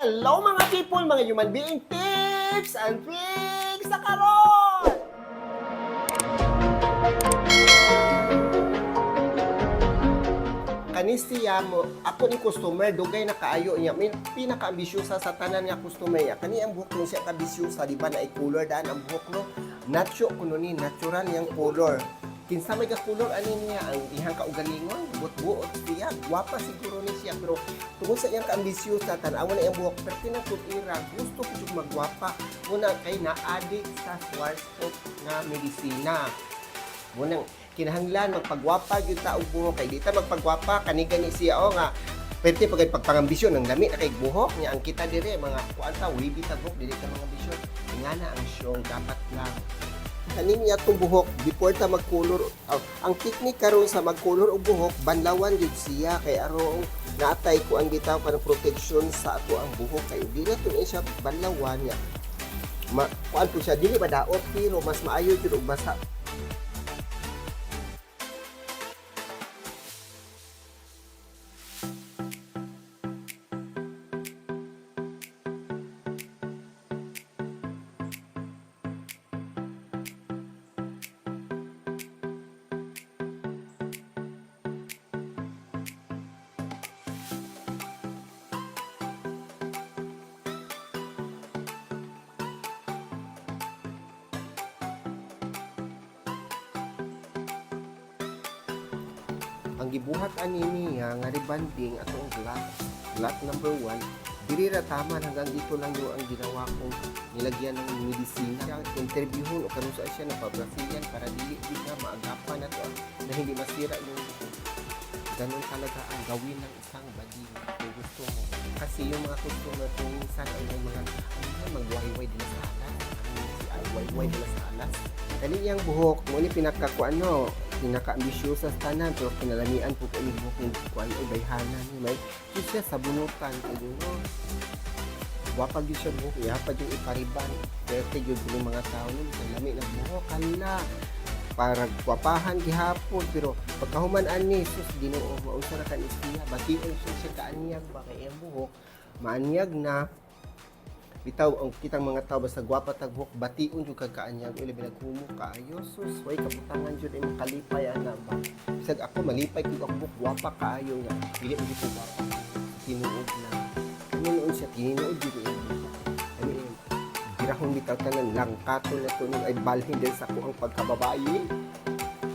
Hello, mga people, mga human being tips and tricks na karon! Kani siya mo, ako ni customer, dugay na kaayo niya. May pinaka-ambisyosa sa tanan nga customer niya. Kani ang buhok mo siya ka-ambisyosa, di ba na i-color daan ang buhok, no? Nacho kuno ni, natural niyang color. Kinsa may ka-color ani niya ang iyang kaugalingon, buot-buot siya, gwapa siguro ni siya, pero tungod sa iyang kaambisyosa, tan-awa na iyang buhok, pero tinatutira, gusto ko jud magwapa. Muna kay na-addict sa Schwarzkopf nga medisina. Munang kinahanglan magpagwapa gyud ta og buhok kay di ta magpagwapa kani gani siya o nga pwede pag pagpangambisyon ang lami na kay buhok niya. Ang kita dire mga kuan ta, wavy ta buhok, dili ta mga ambisyon ingana ang syong dapat lang kanin niya tong buhok before ta magkulor. Oh, ang technique karon sa magkulor og buhok, banlawan gyud siya kay aron naatay kuan bitaw para protection sa ato ang buhok, kay di na to siya banlawan niya ma kuan po siya, dili ba daot, pero mas maayo jud og basa. Ang gibuhat ani niya nga rebanding atong glatt, glatt number 1, diri ra taman, hanggang dito lang yung ang ginawa kong nilagyan ng medisina. Siya, interviewon o kanus siya na pa-Brazilian para dili gid na maagapan na to na hindi masira yung buhok. Ganun talaga ang gawin ng isang bading kung gusto mo. Kasi yung mga customer kung minsan ay may mga ano yan, magwayway din sa alas. Ano si ay wayway din sa alas. Kani iyang buhok, mo ni pinaka ko ano, pinaka-ambisyosa sa tanan, pero kinalamian po ko ni buhok ni kuan ay bayhanan ni may so siya sa bunutan ko no. Gwapa gyud siya buhok, iya pa yung ipariban. Pwerte gyud yung mga tao nun, sa lami ng buhok, hala para gwapahan gihapon, pero pagkahuman ani, sus, Ginoo, maunsa ra kan siya, bation siya siya kaanyag ba kay iyang buhok maanyag na bitaw. Ang kitang mga tao basta gwapa tag buhok, bation jud kag kaanyag, uli binaghumo kaayo, sus, way kabutangan jud ay makalipay ana ba. Bisag ako malipay kog ako buhok gwapa kaayo nga dili mo jud ko gwapa tinuod na kani noon siya tinuod jud iyang buhok kani iyang birahon bitaw tanan langkato na to ay balhin din sa ako ang pagkababae.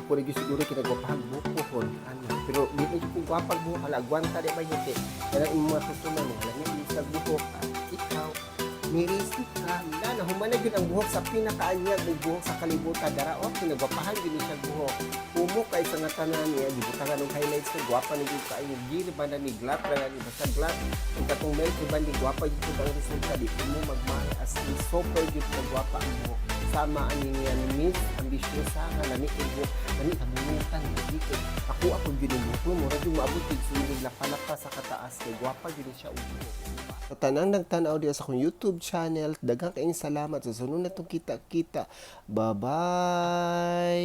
Ako rin gyud siguro kinagwapahag buhok ko hon ano, pero di na jud ko gwapag buhok, hala, agwanta di ba yun kay kanang imong mga customer mo lami sa buhok at ikaw mirisi ka na nahuman na gyud ang buhok sa pinakaanyag ng buhok sa kalibutan dara o kinagwapahan gyud ni siya buhok humo kay sa nga tanan niya gibutangan og highlights kay gwapa ni gyud kaayo giri ba na ni glatt ra na ni basta glatt ug katong melt ba ni gwapa gyud pud ang resulta. Di mo magmahal, as in super gyud na gwapa ang buhok sama ani niya ni Miss Ambisyosa nga lami kay buhok lami sa bunutan lagi kay ako ako gyud ang buhok mo mura gyud moabot kay silig lapa-lapa sa kataas kay gwapa gyud ni siya og buhok. Sa tanang nagtan-aw diya sa akong YouTube channel, daghang kaayong salamat. Sa sunod na itong kita-kita. Bye-bye!